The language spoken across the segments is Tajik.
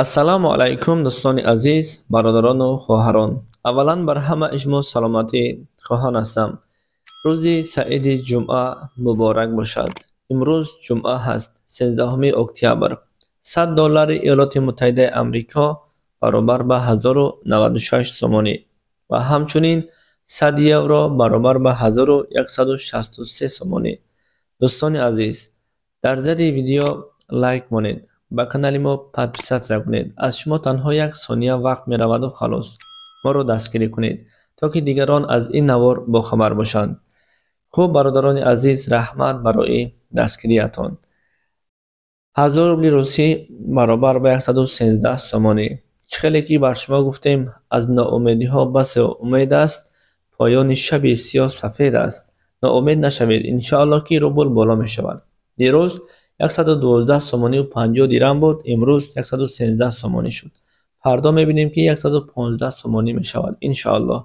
Ассалому алайкум, дӯстони азиз, бародарону хоҳарон. Аввалан бар ҳамаи шумо саломатӣ хоҳон ҳастам. Рӯзи саиди ҷумъа муборак бошад. Имрӯз ҷумъа ҳаст, 13 октябр. 100 доллари Иёлоти Муттаҳидаи Амрико баробар ба 1096 сомонӣ ва ҳамчунин 100 евро баробар ба 1163 сомонӣ. Дӯстони азиз, дар зери видео лайк монед, ба канали мо подписаться кунед. Аз шумо танҳо як сония вақт мераваду халос. Моро дастгирӣ кунед, то ки дигарон аз ин навор бохабар бошанд. Хуб, бародарони азиз, раҳмат барои дастгириятон. 1000 рубли русӣ баробар ба 113 сомонӣ. Чӣ хеле ки бар шумо гуфтем, аз ноумедиҳо басе умед аст, поёни шаби сиёҳ сафед аст. Ноумед нашавед, иншоаллоҳ ки рубл боло мешавад. Дирӯз 112 сомониву 50 дирам буд, имрӯз 113 сомонӣ шуд. Фардо мебинем, ки 115 сомонӣ мешавад, иншоаллоҳ.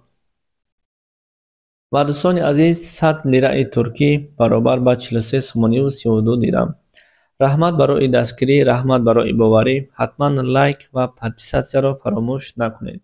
Ва дӯстони азиз, 100 лираи туркӣ баробар ба 43 сомониву 32 дирам. Раҳмат барои дастгирӣ, раҳмат барои боварӣ. Ҳатман лайк ва подписаться ро фаромӯш накунед.